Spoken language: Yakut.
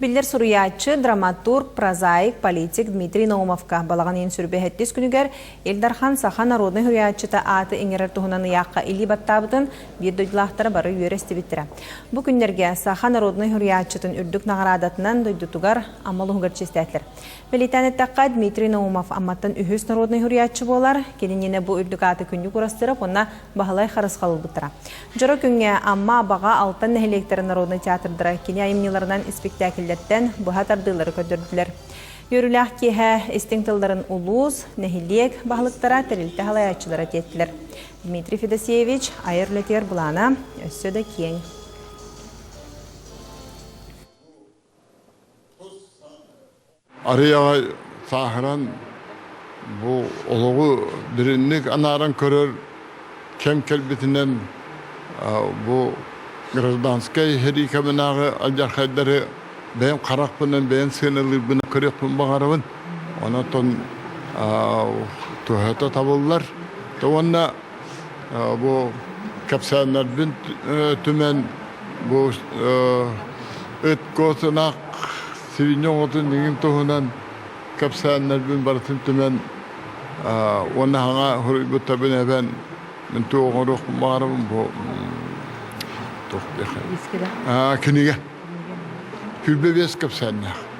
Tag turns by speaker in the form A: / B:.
A: Биллэр суруйааччы, драматург, прозаик, политик Дмитрий Наумовка балаҕан ыйын сүрбэһэттис күнүгэр Ил Дархан саха народнай суруйааччыта ааты иҥэрэр туһунан ыйаахха илии баттаабытын биир дойдулаахтара бары үөрэ истибиттэрэ. Бу күннэргэ саха народнай суруйааччытын үрдүк наҕараадатынан дойдутугар Амма улууһугар чиэстээтилэр. Бэлиэтээн эттэххэ, Дмитрий Наумов Амматтан үһүс народнай суруйааччы буолар. Кининньинэ бу үрдүк ааты Күннүк Урастыров уонна Баһылай Харысхал ылбыттара. Дьоро күҥҥэ Амма, Абаҕа, Алтан нэһилиэктэрин народнай театрдара кини айымньыларынан испиктээкиллэртэн быһа тардыылары көрдөрдүлэр. Үөрүүлээх киэһэ истиҥ тылларын улуус, нэһилиэк баһылыктара, тэрилтэ салайааччылара тиэттилэр. Дмитрий Федосеевич айар үлэтигэр былаана өссө да киэҥ.
B: Арый аҕай сааһыран бу олоҕу дириҥник анааран көрөр кэм кэлбитинэн бу гражданскай сэрии кэминээҕи алдьархайдары бэйэм харахпынан бэйэм сыаналыырбын көрүөхпүн баҕарабын. Онон туһата табыллар. Уонна бу кэпсээннэрбин түмэн бу ыт куотунах сибинньэ оҕотун иҥин туһунан кэпсээннэрбин барытын түмэн уонна хаҥа суруйбуттарбын эбэн мин туох оҥоруохпун баҕарабын бу туох диэххэ кинигэ 25 кэпсээннээх.